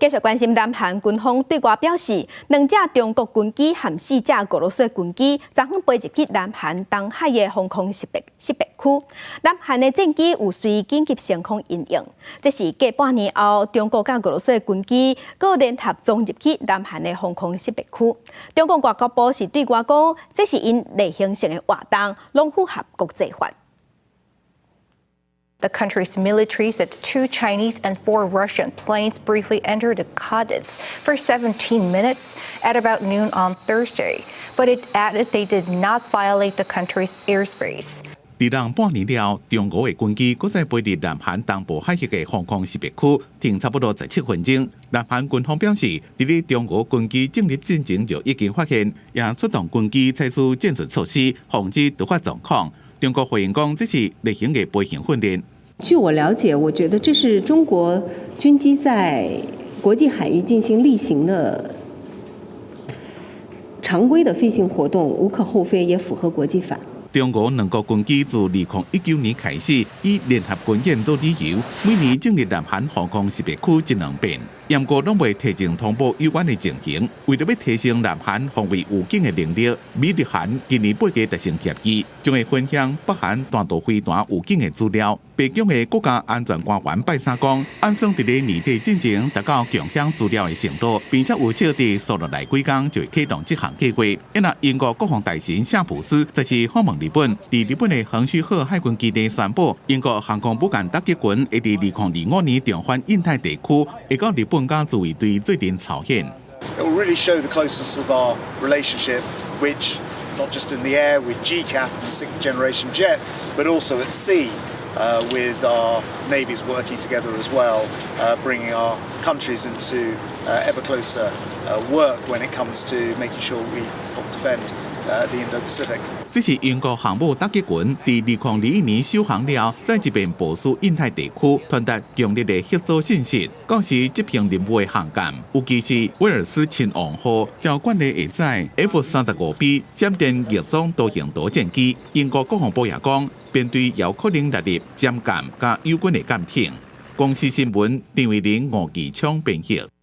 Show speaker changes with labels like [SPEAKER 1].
[SPEAKER 1] 繼續關心南韓軍方對外表示，兩架中國軍機和四架俄羅斯軍機，昨昏飛入去南韓東海的防空識別區。南韓的戰機有隨緊急升空因應。這是繼半年後，中國佮俄羅斯的軍機閣聯合衝入去南韓的防空識別區。中國外交部是對外講，這是𪜶例行性的活動，攏符合國際法。
[SPEAKER 2] The country's military said two Chinese and four Russian planes briefly entered the KADIZ for 17 minutes at about noon on Thursday, but it added they did not violate the country's airspace.
[SPEAKER 3] 佇人半年了，中俄的軍機閣再飛入南韓東部海域的防空識別區，停差不多17分鐘。南韓軍方表示，佇咧中俄軍機進入進前就已經發現，也出動軍機採取戰術措施，防止突發狀況。中國回應講，這是例行的飛行訓練。
[SPEAKER 4] 據我了解，我覺得這是中國軍機在國際海域進行例行的常規的飛行活動，無可厚非，也符合國際法。
[SPEAKER 3] 中俄兩國軍機自2019年開始，以聯合軍演做理由，每年進入南韓防空識別區一兩遍，毋過攏未提前通報有關的情形。為著欲提升南韓防衛預警的能力，美日韓今年八月達成協議，將會分享北韓彈道飛彈預警的資料。白宮的國家安全官員拜三講，按算佇咧年底進前達到共享資料的程度，並且預測佇紲落來幾工就會啟動這項計劃。那英國國防大臣夏普斯則是訪問日本，佇日本的橫須賀海軍基地宣布，英國航空母艦打擊群會佇2025年重返印太地區，會到日本佮自衛隊做陣操演。
[SPEAKER 5] It will really show the closeness of our relationship, which not just in the air with GCAP and the sixth generation jet, but also at sea with our navies working together as well, bringing our countries into ever closer work when it comes to making sure we help defend the Indo-Pacific.
[SPEAKER 3] 這是英國航母打擊群佇2021年首航了，再一遍部署印太地區，傳達強烈的合作信息。到時執行任務的航艦，尤其是威爾斯親王號，照慣例會載 F-35B 閃電逆裝多型導戰機。英國國防部也講，編隊有可能列入潛艦佮友軍的艦艇。公視新聞，陳慧玲、吳繼昌編譯。